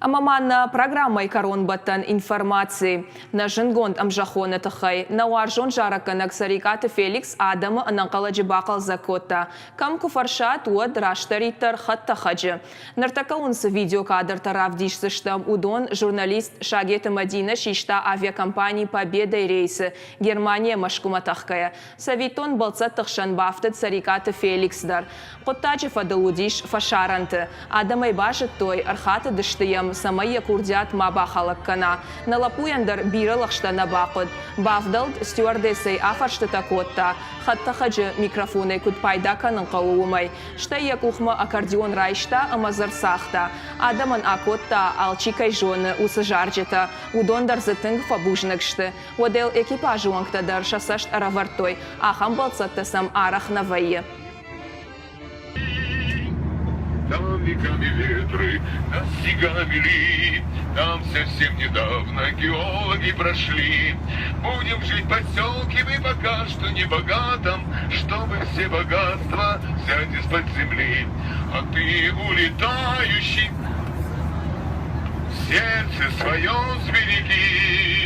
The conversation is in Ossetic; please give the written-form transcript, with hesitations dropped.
Ӕмӕ ма нӕ программӕйы кӕронбӕттӕн информаци нӕ зындгонд ӕмзӕххоны тыххӕй. Нӕ уарзон зарӕггӕнӕг Цӕрикъаты Феликс адӕмы ӕнӕнхъӕлӕджы бахъӕлдзӕг кодта. Кӕм куы фӕрсат, уӕд растдӕриддӕр хӕдтӕхӕджы. Ныртӕккӕ уын цы видеокадртӕ равдисдзыстӕм, уыдон журналист Сагеты Мӕдинӕ систа авиакомпани Победа-йы рейсы Германийӕ Мӕскуымӕ тӕхгӕйӕ. Цӕвиттон, бӕлццӕтты хсӕн бафтыд Цӕрикъаты Феликс дӕр. Хъуыддаджы фӕдыл уыдис фӕсарӕнты. Адӕм ӕй базыдтой, ӕрхатыдысты йӕм, цӕмӕй йӕ курдиат ма бахӕлӕг кӕна. Нӕ лӕппуйӕн дӕр бирӕ лӕгъстӕ нӕ бахъуыд. Бавдӕлд, стюардессӕй афӕрстытӕ кодта, хӕдтӕхӕджы микрофонӕй куыд пайда кӕнын хъӕуы, уымӕй. Стӕй йӕ къухмӕ аккордеон райста ӕмӕ дзы ӕрцагъта. Адӕмӕн акодта, алчи кӕй зоны, уыцы зарджытӕ. Уыдон дӕр дзы тынг фӕбузныг сты. Уӕдӕ йыл экипажы уӕнгтӕ дӕр сӕ цӕст ӕрӕвӕрдтой, ахӕм бӕлццӕттӕ сӕм арӕх нӕ вӕййы. Там веками ветры нас мели, Там совсем недавно геологи прошли. Будем жить в поселке мы пока что не богатом, Чтобы все богатства взять из-под земли. А ты улетающий, сердце свое сбереги.